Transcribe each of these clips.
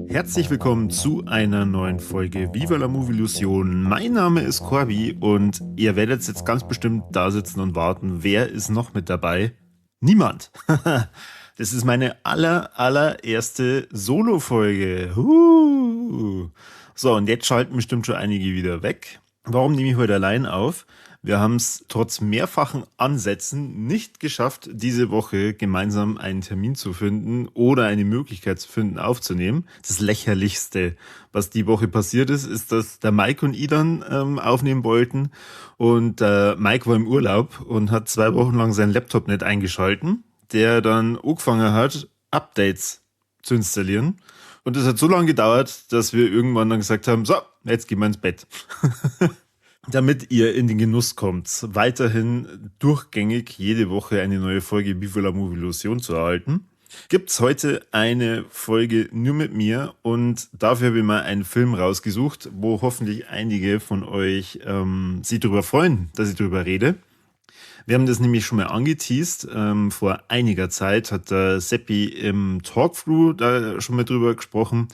Herzlich willkommen zu einer neuen Folge Viva la Movilusion. Mein Name ist Corby und ihr werdet jetzt ganz bestimmt da sitzen und warten, wer ist noch mit dabei? Niemand. Das ist meine allererste Solo-Folge. So, und jetzt schalten bestimmt schon einige wieder weg. Warum nehme ich heute allein auf? Wir haben es trotz mehrfachen Ansätzen nicht geschafft, diese Woche gemeinsam einen Termin zu finden oder eine Möglichkeit zu finden, aufzunehmen. Das Lächerlichste, was die Woche passiert ist, ist, dass der Mike und ich dann aufnehmen wollten. Und Mike war im Urlaub und hat 2 Wochen lang seinen Laptop nicht eingeschalten, der dann angefangen hat, Updates zu installieren. Und das hat so lange gedauert, dass wir irgendwann dann gesagt haben, so, jetzt gehen wir ins Bett. Damit ihr in den Genuss kommt, weiterhin durchgängig jede Woche eine neue Folge Viva la Movilusion zu erhalten, gibt's heute eine Folge nur mit mir und dafür habe ich mal einen Film rausgesucht, wo hoffentlich einige von euch sich darüber freuen, dass ich darüber rede. Wir haben das nämlich schon mal angeteast. Vor einiger Zeit hat der Seppi im Talkthrough da schon mal drüber gesprochen.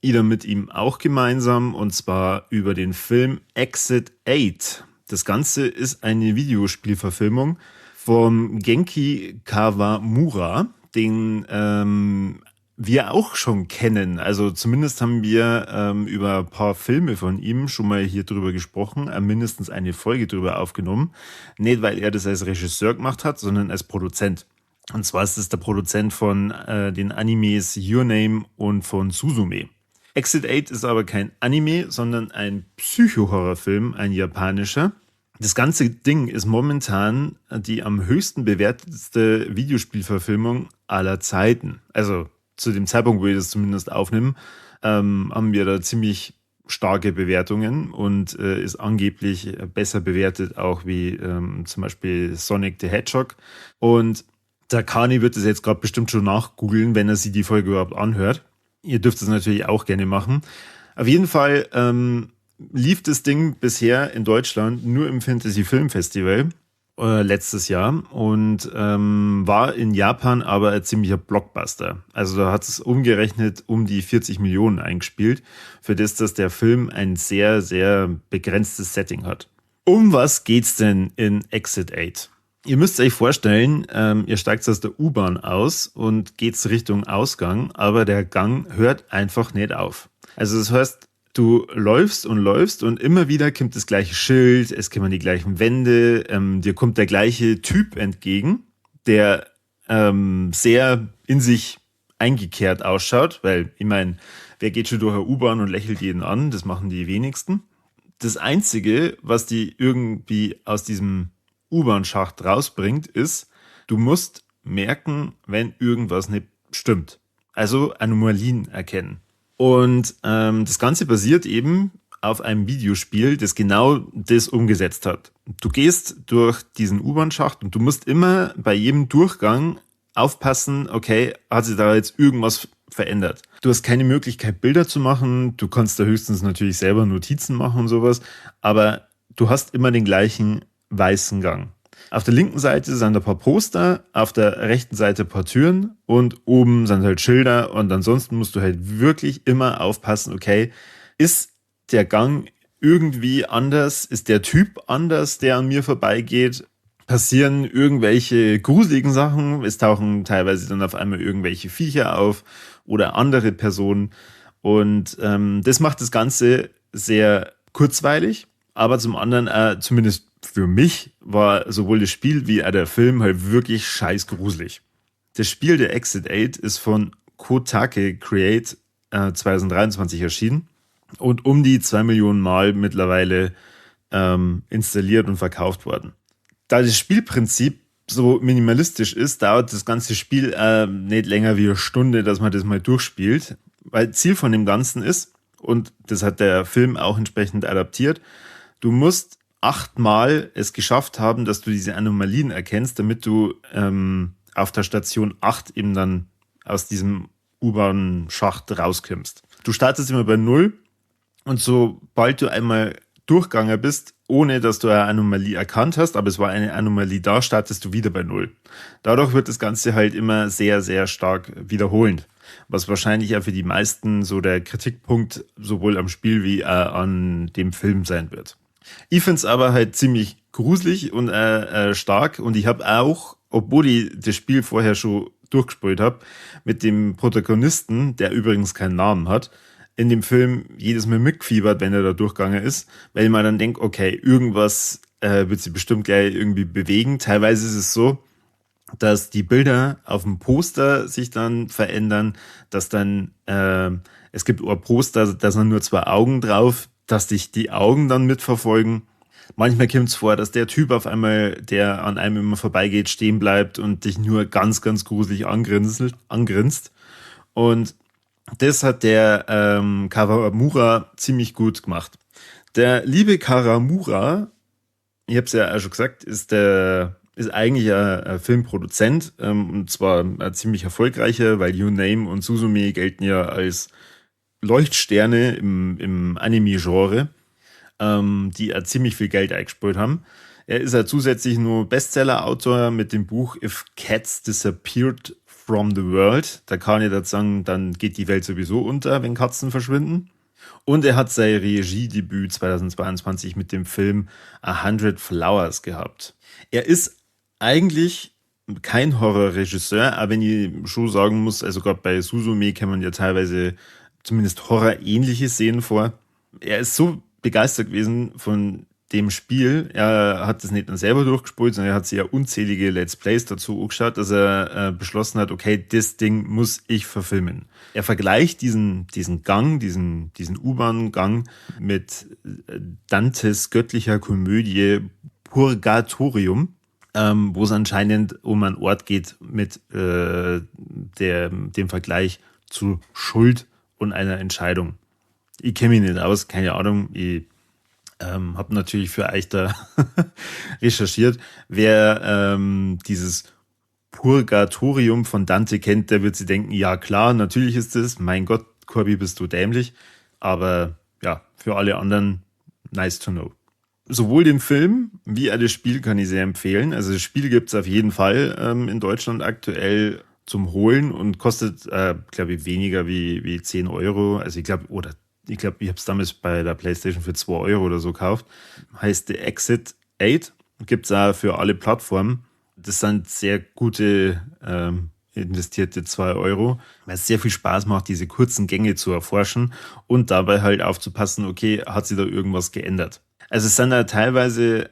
Ida mit ihm auch gemeinsam, und zwar über den Film Exit 8. Das Ganze ist eine Videospielverfilmung vom Genki Kawamura, den wir auch schon kennen. Also zumindest haben wir über ein paar Filme von ihm schon mal hier drüber gesprochen, mindestens eine Folge drüber aufgenommen. Nicht, weil er das als Regisseur gemacht hat, sondern als Produzent. Und zwar ist es der Produzent von den Animes Your Name und von Suzume. Exit 8 ist aber kein Anime, sondern ein Psycho-Horrorfilm, ein japanischer. Das ganze Ding ist momentan die am höchsten bewertetste Videospielverfilmung aller Zeiten. Also zu dem Zeitpunkt, wo ich das zumindest aufnehme, haben wir da ziemlich starke Bewertungen und ist angeblich besser bewertet, auch wie zum Beispiel Sonic the Hedgehog. Und der Kani wird das jetzt gerade bestimmt schon nachgoogeln, wenn er sich die Folge überhaupt anhört. Ihr dürft es natürlich auch gerne machen. Auf jeden Fall lief das Ding bisher in Deutschland nur im Fantasy Film Festival letztes Jahr und war in Japan aber ein ziemlicher Blockbuster. Also da hat es umgerechnet um die 40 Millionen eingespielt, für das, dass der Film ein sehr, sehr begrenztes Setting hat. Um was geht's denn in Exit 8? Ihr müsst euch vorstellen, ihr steigt aus der U-Bahn aus und geht's Richtung Ausgang, aber der Gang hört einfach nicht auf. Also das heißt, du läufst und läufst und immer wieder kommt das gleiche Schild, es kommen die gleichen Wände, dir kommt der gleiche Typ entgegen, der sehr in sich eingekehrt ausschaut, weil, ich mein, wer geht schon durch eine U-Bahn und lächelt jeden an? Das machen die wenigsten. Das Einzige, was die irgendwie aus diesem U-Bahn-Schacht rausbringt, ist, du musst merken, wenn irgendwas nicht stimmt. Also Anomalien erkennen. Und das Ganze basiert eben auf einem Videospiel, das genau das umgesetzt hat. Du gehst durch diesen U-Bahn-Schacht und du musst immer bei jedem Durchgang aufpassen, okay, hat sich da jetzt irgendwas verändert. Du hast keine Möglichkeit, Bilder zu machen, du kannst da höchstens natürlich selber Notizen machen und sowas, aber du hast immer den gleichen weißen Gang. Auf der linken Seite sind ein paar Poster, auf der rechten Seite ein paar Türen und oben sind halt Schilder und ansonsten musst du halt wirklich immer aufpassen, okay, ist der Gang irgendwie anders, ist der Typ anders, der an mir vorbeigeht, passieren irgendwelche gruseligen Sachen, es tauchen teilweise dann auf einmal irgendwelche Viecher auf oder andere Personen und das macht das Ganze sehr kurzweilig, aber zum anderen zumindest für mich war sowohl das Spiel wie auch der Film halt wirklich scheiß gruselig. Das Spiel der Exit 8 ist von Kotake Create 2023 erschienen und um die 2 Millionen Mal mittlerweile installiert und verkauft worden. Da das Spielprinzip so minimalistisch ist, dauert das ganze Spiel nicht länger wie eine Stunde, dass man das mal durchspielt, weil Ziel von dem Ganzen ist, und das hat der Film auch entsprechend adaptiert, du musst 8-mal es geschafft haben, dass du diese Anomalien erkennst, damit du auf der Station 8 eben dann aus diesem U-Bahn-Schacht rauskommst. Du startest immer bei 0 und sobald du einmal durchgegangen bist, ohne dass du eine Anomalie erkannt hast, aber es war eine Anomalie da, startest du wieder bei 0. Dadurch wird das Ganze halt immer sehr, sehr stark wiederholend, was wahrscheinlich auch für die meisten so der Kritikpunkt sowohl am Spiel wie auch an dem Film sein wird. Ich find's aber halt ziemlich gruselig und stark und ich hab auch, obwohl ich das Spiel vorher schon durchgespielt hab, mit dem Protagonisten, der übrigens keinen Namen hat, in dem Film jedes Mal mitgefiebert, wenn er da durchgegangen ist, weil ich mir dann denk, okay, irgendwas wird sich bestimmt gleich irgendwie bewegen. Teilweise ist es so, dass die Bilder auf dem Poster sich dann verändern, dass dann es gibt ein Poster, da sind nur 2 Augen drauf, dass dich die Augen dann mitverfolgen. Manchmal kommt's vor, dass der Typ auf einmal, der an einem immer vorbeigeht, stehen bleibt und dich nur ganz, ganz gruselig angrinst. Und das hat der Kawamura ziemlich gut gemacht. Der liebe Kawamura, ich hab's ja auch schon gesagt, ist eigentlich ein Filmproduzent, und zwar ein ziemlich erfolgreicher, weil Your Name und Suzume gelten ja als Leuchtsterne im Anime-Genre, die ja ziemlich viel Geld eingespielt haben. Er ist ja zusätzlich nur Bestseller-Autor mit dem Buch If Cats Disappeared from the World. Da kann ich dazu sagen, dann geht die Welt sowieso unter, wenn Katzen verschwinden. Und er hat sein Regiedebüt 2022 mit dem Film 100 Flowers gehabt. Er ist eigentlich kein Horrorregisseur, aber wenn ich schon sagen muss, also gerade bei Suzume kennt man ja teilweise zumindest horrorähnliche Szenen vor. Er ist so begeistert gewesen von dem Spiel. Er hat das nicht nur selber durchgespielt, sondern er hat sich ja unzählige Let's Plays dazu angeschaut, dass er beschlossen hat, okay, das Ding muss ich verfilmen. Er vergleicht diesen U-Bahn-Gang mit Dantes göttlicher Komödie Purgatorium, wo es anscheinend um einen Ort geht mit dem Vergleich zu Schuld und einer Entscheidung. Ich kenn mich nicht aus, keine Ahnung. Ich hab natürlich für euch da recherchiert. Wer dieses Purgatorium von Dante kennt, der wird sich denken, ja klar, natürlich ist es, mein Gott, Corby, bist du dämlich. Aber ja, für alle anderen, nice to know. Sowohl den Film wie auch das Spiel kann ich sehr empfehlen. Also das Spiel gibt's auf jeden Fall in Deutschland aktuell zum Holen und kostet, glaub ich, weniger wie 10 Euro. Also ich glaub, oder ich glaub, ich hab's damals bei der PlayStation für 2 Euro oder so gekauft. Heißt The Exit 8. Gibt's auch für alle Plattformen. Das sind sehr gute investierte 2 Euro, weil es sehr viel Spaß macht, diese kurzen Gänge zu erforschen und dabei halt aufzupassen, okay, hat sich da irgendwas geändert. Also es sind da teilweise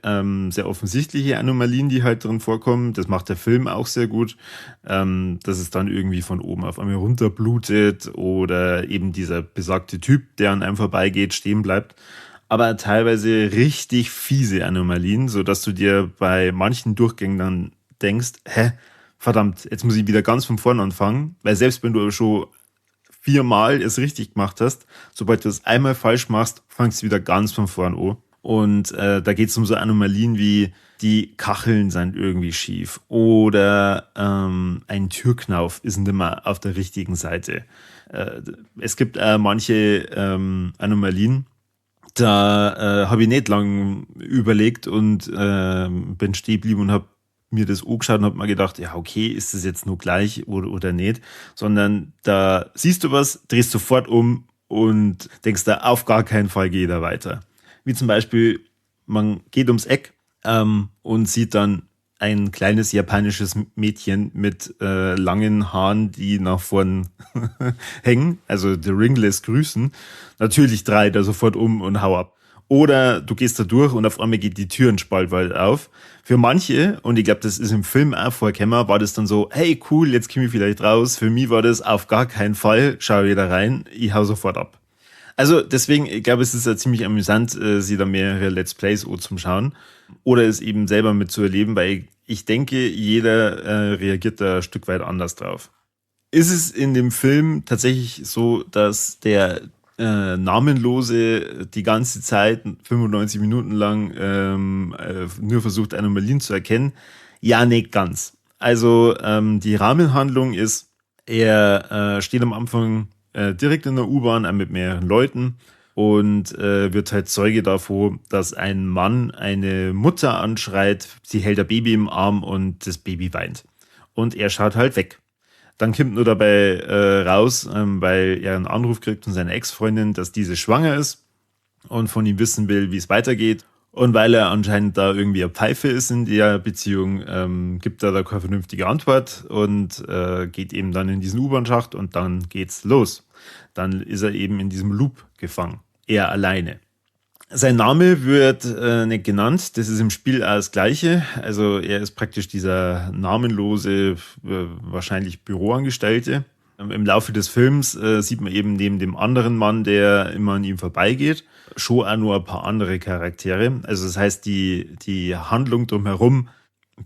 sehr offensichtliche Anomalien, die halt drin vorkommen. Das macht der Film auch sehr gut, dass es dann irgendwie von oben auf einmal runterblutet oder eben dieser besagte Typ, der an einem vorbeigeht, stehen bleibt. Aber teilweise richtig fiese Anomalien, sodass du dir bei manchen Durchgängen dann denkst, hä, verdammt, jetzt muss ich wieder ganz von vorn anfangen, weil selbst wenn du schon 4-mal es richtig gemacht hast, sobald du es einmal falsch machst, fangst du wieder ganz von vorn an. Und da geht's um so Anomalien wie die Kacheln sind irgendwie schief oder ein Türknauf ist nicht mehr auf der richtigen Seite. Es gibt manche Anomalien, da hab ich nicht lang überlegt und bin stehen geblieben und hab mir das angeschaut und hab mir gedacht, ja okay, ist das jetzt nur gleich oder nicht, sondern da siehst du was, drehst sofort um und denkst da, auf gar keinen Fall geh da weiter. Wie zum Beispiel, man geht ums Eck und sieht dann ein kleines japanisches Mädchen mit langen Haaren, die nach vorn hängen, also The Ring lässt grüßen. Natürlich dreht er sofort um und hau ab. Oder du gehst da durch und auf einmal geht die Tür einen Spalt weit auf. Für manche, und ich glaub, das ist im Film auch vorgekommen, war das dann so, hey cool, jetzt komm ich vielleicht raus. Für mich war das auf gar keinen Fall, schau wieder rein, ich hau sofort ab. Also deswegen, ich glaube, es ist ja ziemlich amüsant, sich da mehrere Let's Plays auch zum Schauen oder es eben selber mitzuerleben, weil ich denke, jeder reagiert da ein Stück weit anders drauf. Ist es in dem Film tatsächlich so, dass der Namenlose die ganze Zeit, 95 Minuten lang, nur versucht, Anomalien zu erkennen? Ja, nicht ganz. Also die Rahmenhandlung ist, er steht am Anfang direkt in der U-Bahn mit mehreren Leuten und wird halt Zeuge davor, dass ein Mann eine Mutter anschreit, sie hält ein Baby im Arm und das Baby weint. Und er schaut halt weg. Dann kommt nur dabei raus, weil er einen Anruf kriegt von seiner Ex-Freundin, dass diese schwanger ist und von ihm wissen will, wie es weitergeht. Und weil er anscheinend da irgendwie eine Pfeife ist in der Beziehung, gibt er da keine vernünftige Antwort und geht eben dann in diesen U-Bahn-Schacht und dann geht's los. Dann ist er eben in diesem Loop gefangen. Er alleine. Sein Name wird nicht genannt, das ist im Spiel auch das Gleiche. Also er ist praktisch dieser namenlose, wahrscheinlich Büroangestellte. Im Laufe des Films sieht man eben neben dem anderen Mann, der immer an ihm vorbeigeht, schon auch nur ein paar andere Charaktere. Also das heißt, die Handlung drumherum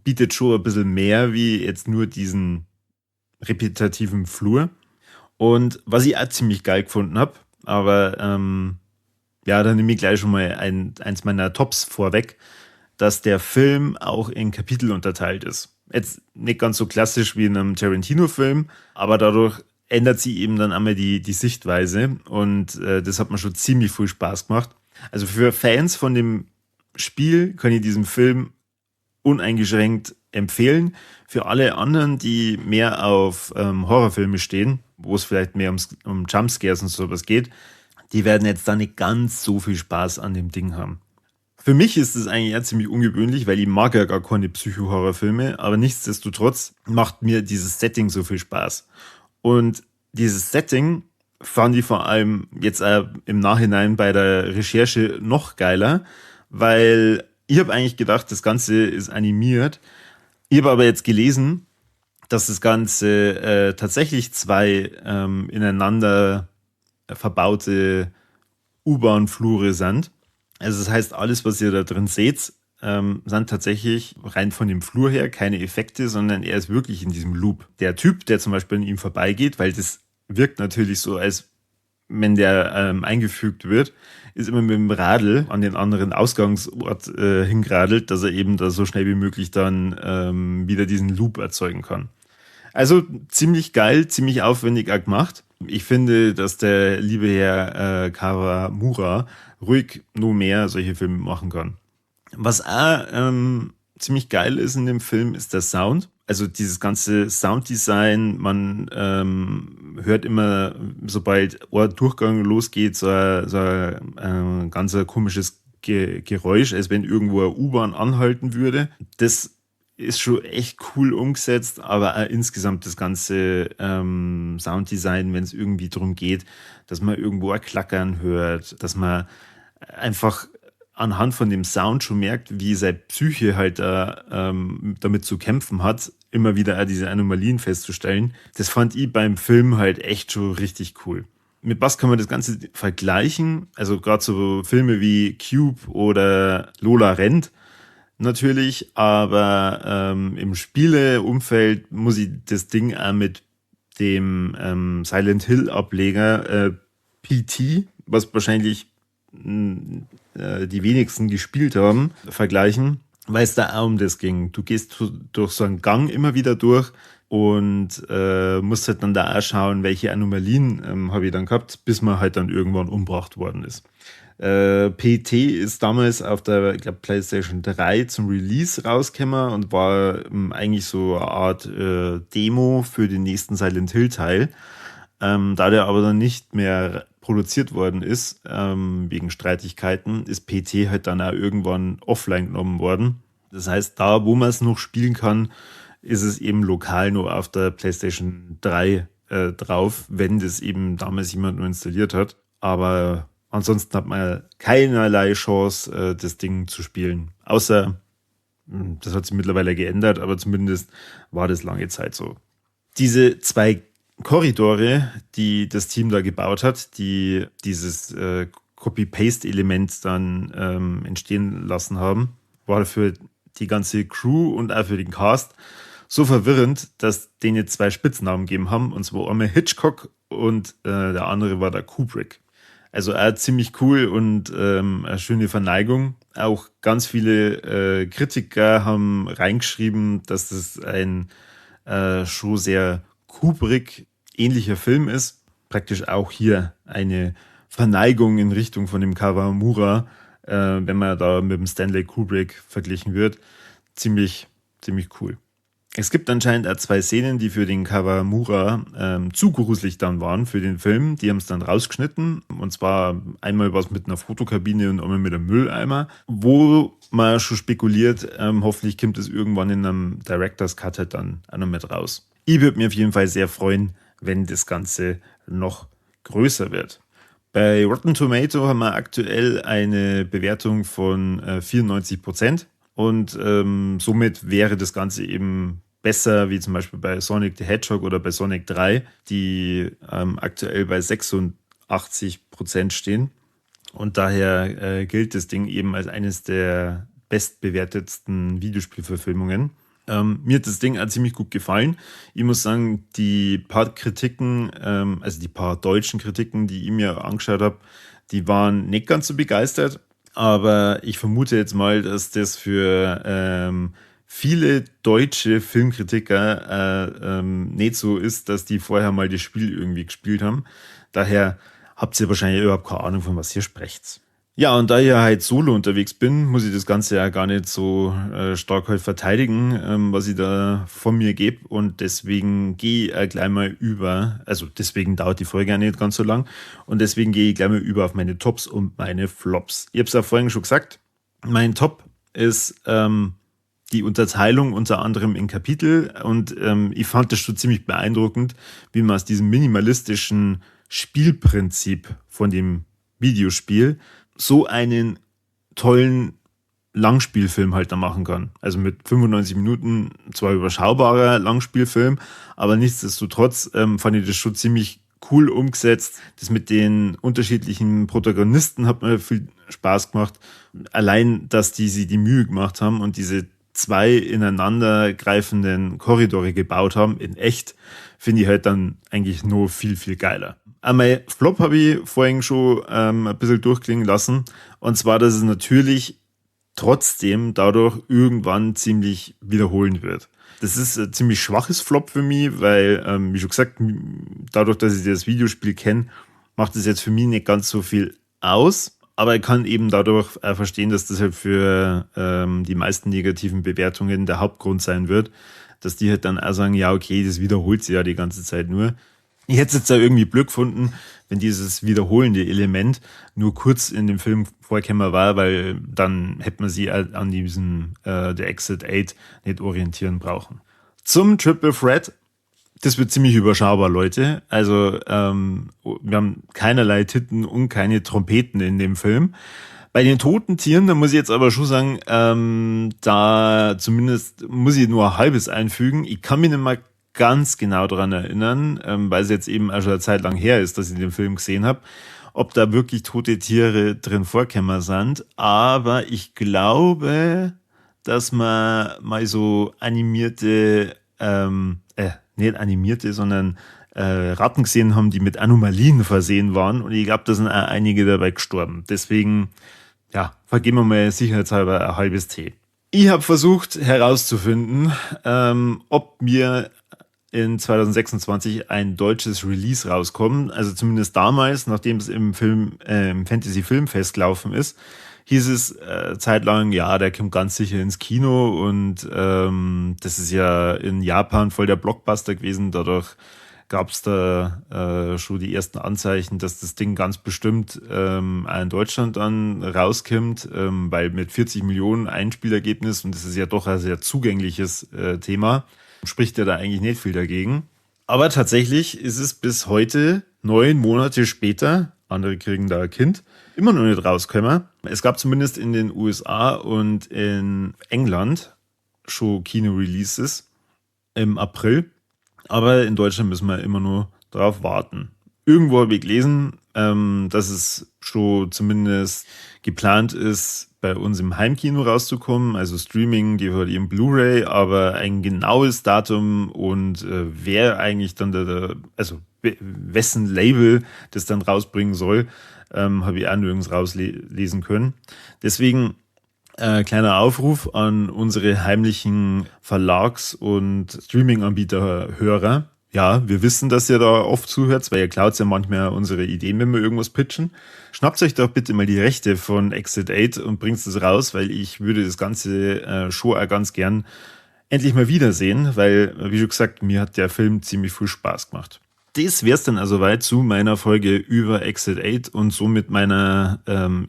bietet schon ein bisschen mehr wie jetzt nur diesen repetitiven Flur. Und was ich auch ziemlich geil gefunden hab, aber ja, da nehme ich gleich schon mal eins meiner Tops vorweg, dass der Film auch in Kapitel unterteilt ist. Jetzt nicht ganz so klassisch wie in einem Tarantino-Film, aber dadurch ändert sich eben dann einmal die Sichtweise und das hat mir schon ziemlich viel Spaß gemacht. Also für Fans von dem Spiel kann ich diesen Film uneingeschränkt empfehlen. Für alle anderen, die mehr auf Horrorfilme stehen, wo es vielleicht mehr um Jumpscares und sowas geht, die werden jetzt da nicht ganz so viel Spaß an dem Ding haben. Für mich ist es eigentlich eher ziemlich ungewöhnlich, weil ich mag ja gar keine Psycho-Horrorfilme, aber nichtsdestotrotz macht mir dieses Setting so viel Spaß. Und dieses Setting fand ich vor allem jetzt auch im Nachhinein bei der Recherche noch geiler, weil ich hab eigentlich gedacht, das Ganze ist animiert. Ich hab aber jetzt gelesen, dass das Ganze tatsächlich zwei ineinander verbaute U-Bahn-Flure sind. Also das heißt, alles, was ihr da drin seht, sind tatsächlich rein von dem Flur her keine Effekte, sondern er ist wirklich in diesem Loop. Der Typ, der zum Beispiel an ihm vorbeigeht, weil das wirkt natürlich so, als wenn der eingefügt wird, ist immer mit dem Radl an den anderen Ausgangsort hingeradelt, dass er eben da so schnell wie möglich dann wieder diesen Loop erzeugen kann. Also ziemlich geil, ziemlich aufwendig auch gemacht. Ich finde, dass der liebe Herr Kawamura ruhig nur mehr solche Filme machen kann. Was auch ziemlich geil ist in dem Film, ist der Sound. Also dieses ganze Sounddesign, man hört immer, sobald ein Durchgang losgeht, so ein ganz komisches Geräusch, als wenn irgendwo eine U-Bahn anhalten würde. Das ist schon echt cool umgesetzt, aber auch insgesamt das ganze Sounddesign, wenn es irgendwie drum geht, dass man irgendwo ein Klackern hört, dass man einfach anhand von dem Sound schon merkt, wie seine Psyche halt da damit zu kämpfen hat, immer wieder auch diese Anomalien festzustellen. Das fand ich beim Film halt echt schon richtig cool. Mit was kann man das Ganze vergleichen? Also grad so Filme wie Cube oder Lola rennt natürlich, aber im Spieleumfeld muss ich das Ding auch mit dem Silent Hill Ableger PT, was wahrscheinlich die wenigsten gespielt haben, vergleichen, weil es da auch um das ging. Du gehst durch so einen Gang immer wieder durch und musst halt dann da auch schauen, welche Anomalien habe ich dann gehabt, bis man halt dann irgendwann umgebracht worden ist. PT ist damals auf der, ich glaub, PlayStation 3 zum Release rausgekommen und war eigentlich so eine Art Demo für den nächsten Silent Hill Teil. Da der aber dann nicht mehr produziert worden ist, wegen Streitigkeiten, ist PT halt dann auch irgendwann offline genommen worden. Das heißt, da, wo man es noch spielen kann, ist es eben lokal nur auf der PlayStation 3 drauf, wenn das eben damals jemand nur installiert hat. Aber ansonsten hat man keinerlei Chance, das Ding zu spielen. Außer, das hat sich mittlerweile geändert, aber zumindest war das lange Zeit so. Diese zwei Korridore, die das Team da gebaut hat, die dieses Copy-Paste-Element dann entstehen lassen haben, war für die ganze Crew und auch für den Cast so verwirrend, dass denen zwei Spitznamen gegeben haben, und zwar einmal Hitchcock und der andere war der Kubrick. Also auch ziemlich cool und eine schöne Verneigung. Auch ganz viele Kritiker haben reingeschrieben, dass das ein schon sehr Kubrick ähnlicher Film ist. Praktisch auch hier eine Verneigung in Richtung von dem Kawamura, wenn man da mit dem Stanley Kubrick verglichen wird. Ziemlich, ziemlich cool. Es gibt anscheinend auch zwei Szenen, die für den Kawamura zu gruselig dann waren für den Film. Die haben es dann rausgeschnitten. Und zwar einmal was mit einer Fotokabine und einmal mit einem Mülleimer, wo man schon spekuliert, hoffentlich kommt es irgendwann in einem Director's Cut halt dann auch noch mit raus. Ich würde mir auf jeden Fall sehr freuen, wenn das Ganze noch größer wird. Bei Rotten Tomato haben wir aktuell eine Bewertung von 94% und somit wäre das Ganze eben besser, wie zum Beispiel bei Sonic the Hedgehog oder bei Sonic 3, die aktuell bei 86% stehen. Und daher gilt das Ding eben als eines der bestbewertetsten Videospielverfilmungen. Mir hat das Ding auch ziemlich gut gefallen. Ich muss sagen, die paar Kritiken, also die paar deutschen Kritiken, die ich mir angeschaut habe, die waren nicht ganz so begeistert. Aber ich vermute jetzt mal, dass das für viele deutsche Filmkritiker nicht so ist, dass die vorher mal das Spiel irgendwie gespielt haben. Daher habt ihr wahrscheinlich überhaupt keine Ahnung, von was ihr sprecht. Ja, und da ich ja halt solo unterwegs bin, muss ich das Ganze ja gar nicht so stark halt verteidigen, was ich da von mir gebe. Und deswegen gehe ich gleich mal über, also deswegen dauert die Folge ja nicht ganz so lang. Und deswegen gehe ich gleich mal über auf meine Tops und meine Flops. Ich hab's ja vorhin schon gesagt, mein Top ist die Unterteilung unter anderem in Kapitel. Und ich fand das schon ziemlich beeindruckend, wie man aus diesem minimalistischen Spielprinzip von dem Videospiel so einen tollen Langspielfilm halt da machen kann. Also mit 95 Minuten zwar überschaubarer Langspielfilm, aber nichtsdestotrotz fand ich das schon ziemlich cool umgesetzt. Das mit den unterschiedlichen Protagonisten hat mir viel Spaß gemacht. Allein, dass die sich die Mühe gemacht haben und diese zwei ineinander greifenden Korridore gebaut haben, in echt, finde ich halt dann eigentlich nur viel, viel geiler. Einmal Flop habe ich vorhin schon ein bisschen durchklingen lassen. Und zwar, dass es natürlich trotzdem dadurch irgendwann ziemlich wiederholend wird. Das ist ein ziemlich schwaches Flop für mich, weil, wie schon gesagt, dadurch, dass ich das Videospiel kenne, macht es jetzt für mich nicht ganz so viel aus. Aber ich kann eben dadurch verstehen, dass das halt für die meisten negativen Bewertungen der Hauptgrund sein wird, dass die halt dann auch sagen, ja, okay, das wiederholt sich ja die ganze Zeit nur. Ich hätte es jetzt da irgendwie blöd gefunden, wenn dieses wiederholende Element nur kurz in dem Film vorgekommen war, weil dann hätte man sie an diesem The Exit 8 nicht orientieren brauchen. Zum Triple Threat. Das wird ziemlich überschaubar, Leute. Also wir haben keinerlei Titten und keine Trompeten in dem Film. Bei den toten Tieren, da muss ich jetzt aber schon sagen, da zumindest muss ich nur ein halbes einfügen. Ich kann mich nicht mal ganz genau dran erinnern, weil es jetzt eben auch schon eine Zeit lang her ist, dass ich den Film gesehen habe, ob da wirklich tote Tiere drin vorgekommen sind. Aber ich glaube, dass man mal so animierte, nicht animierte, sondern Ratten gesehen haben, die mit Anomalien versehen waren. Und ich glaube, da sind auch einige dabei gestorben. Deswegen, ja, vergeben wir mal sicherheitshalber ein halbes T. Ich habe versucht herauszufinden, ob mir in 2026 ein deutsches Release rauskommt. Also zumindest damals, nachdem es im Fantasy Filmfest gelaufen ist, hieß es zeitlang, ja, der kommt ganz sicher ins Kino und das ist ja in Japan voll der Blockbuster gewesen. Dadurch gab's da schon die ersten Anzeichen, dass das Ding ganz bestimmt auch in Deutschland dann rauskommt, weil mit 40 Millionen Einspielergebnis, und das ist ja doch ein sehr zugängliches Thema, spricht ja da eigentlich nicht viel dagegen. Aber tatsächlich ist es bis heute, 9 Monate später, andere kriegen da ein Kind, immer noch nicht rausgekommen. Es gab zumindest in den USA und in England schon Kino-Releases im April. Aber in Deutschland müssen wir immer nur drauf warten. Irgendwo habe ich gelesen, dass es schon zumindest geplant ist, bei uns im Heimkino rauszukommen, also Streaming, DVD und Blu-ray, aber ein genaues Datum und wer eigentlich dann also wessen Label das dann rausbringen soll, Habe ich auch nirgends rauslesen können. Deswegen kleiner Aufruf an unsere heimlichen Verlags- und Streaming-Anbieter-Hörer. Ja, wir wissen, dass ihr da oft zuhört, weil ihr klaut ja manchmal unsere Ideen, wenn wir irgendwas pitchen. Schnappt euch doch bitte mal die Rechte von Exit 8 und bringt es raus, weil ich würde das Ganze schon auch ganz gern endlich mal wiedersehen, weil, wie schon gesagt, mir hat der Film ziemlich viel Spaß gemacht. Das wär's dann also weit zu meiner Folge über Exit 8 und somit meiner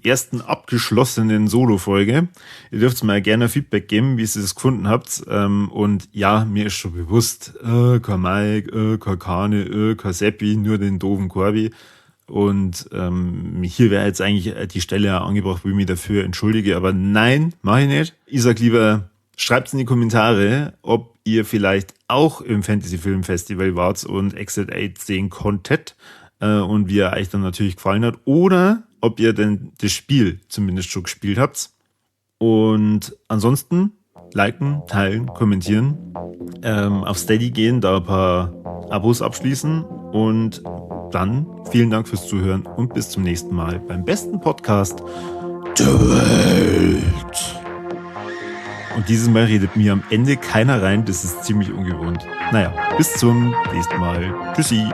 ersten abgeschlossenen Solo-Folge. Ihr dürft mir gerne Feedback geben, wie ihr es gefunden habt. Und ja, mir ist schon bewusst, kein Mike, kein Kane, kein Seppi, nur den doofen Corby. Und hier wäre jetzt eigentlich die Stelle angebracht, wo ich mich dafür entschuldige. Aber nein, mache ich nicht. Ich sag lieber, schreibt in die Kommentare, ob ihr vielleicht auch im Fantasy Film Festival wart und Exit 8 sehen konntet und wie er euch dann natürlich gefallen hat oder ob ihr denn das Spiel zumindest schon gespielt habt. Und ansonsten liken, teilen, kommentieren, auf Steady gehen, da ein paar Abos abschließen und dann vielen Dank fürs Zuhören und bis zum nächsten Mal beim besten Podcast der Welt. Und dieses Mal redet mir am Ende keiner rein, das ist ziemlich ungewohnt. Naja, bis zum nächsten Mal. Tschüssi.